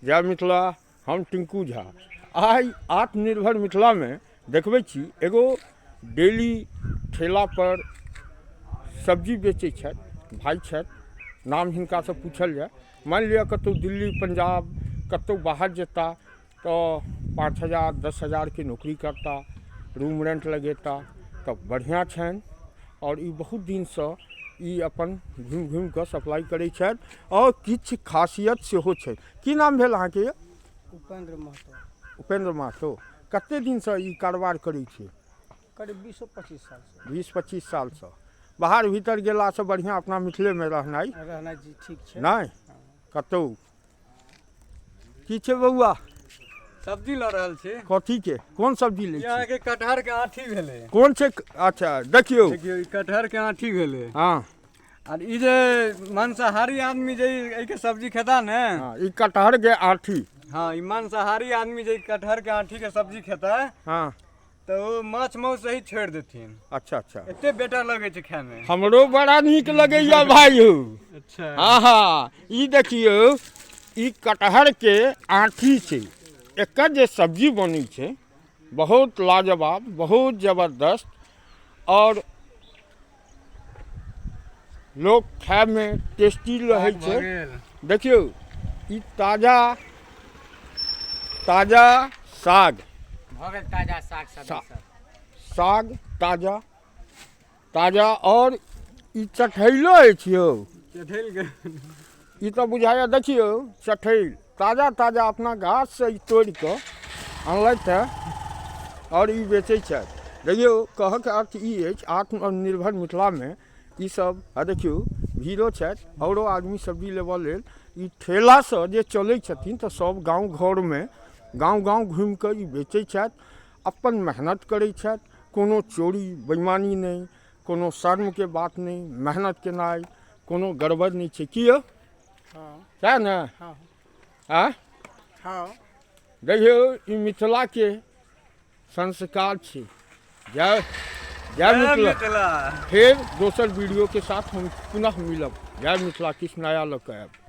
जय मिथिला। हम टिंकू झा आइ आत्मनिर्भर मिथिलामे देखबै छी एगो डेली ठेला पर सब्जी बेचै छथि भाइ छथि। नाम हिनकासँ पूछल जाय। मानि लिअ कतहु दिल्ली पंजाब कतहु बाहर जेता तऽ 5,000 10,000के नौकरी करता, रूम रेंट लगेता, तऽ बढ़िआँ छनि। आओर ई बहुत दिनसँ ई अपन घुमि घुमि कऽ सप्लाई करै छथि आओर किछु खासियत सेहो छै। की नाम भेल अहाँके? उपेंद्र महतो। उपेंद्र महतो। कते दिनसँ ई कारोबार करै छियै? करीब 20-25 सालसँ। 20-25 सालसँ। बाहर भीतर गेलासँ बढ़िआँ अपना मिथिलेमे रहनाइ रहनाइ जी ठीक छै। नहि कतहु की छै बौआ? सब्जी लऽ रहल छी। कथी के? कोन सब्जी लै ई छी? अहाँके कटहर के आँठी भेलै। कोन छै? अच्छा देखियौ, देखियौ ई कटहर के आँठी भेलै। हँ। आर ई जे मांसाहारी आदमी जे एहिके सब्जी खेता ने, हँ, ई कटहर के आँठी। हँ, ई मांसाहारी आदमी जे कटहर के आँठी के सब्जी खेता, हँ, तऽ ओ माछ मांस सही छोड़ि देथिन। अच्छा अच्छा। एते बेटर लगै छै खाय मे। हमरो बड़ा नीक लगैया भाई हौ। अच्छा। हाँ हाँ, ई देखियौ ई कटहर के आँठी छै। एकर जे सब्जी बनै छै बहुत लाजवाब, बहुत जबरदस्त और लोक खायमे टेस्टी रहै साग छै। भऽ गेल। देखियौ ई ताजा ताजा साग भऽ गेल, ताजा साग सब्जी सब। साग ताजा ताजा। और ई चठैलो अछि यौ। चढ़ेल गेल। ई तऽ बुझाइए, देखियौ चठैल ताजा ताजा अपना गाछसँ ई तोड़ि कऽ अनलथि हेँ आओर ई बेचै छथि। देखियौ, कहऽके अर्थ ई अछि आत्मनिर्भर मिथिलामे ई सब आ देखियौ भीड़ो छथि, औरो आदमी सब्जी लेबऽ लेल। ई ठेलासँ जे चलै छथिन तऽ सब गाँव घरमे गाँव गाँव घुमि कऽ ई बेचै छथि, अपन मेहनत करै छथि। कोनो चोरी बेईमानी नहि, कोनो शर्मके बात नहि, मेहनत केनाइ कोनो गड़बड़ नहि छै। की यौ? हँ। सएह ने? हँ। आँय? हँ। देखियौ ई मिथिलाके संस्कार छी। जय जय जय मिथिला। मिथिला। फेर दोसर वीडियो के साथ हम पुनः मिलब। जय मिथिला। किछु नया लऽ कऽ आयब।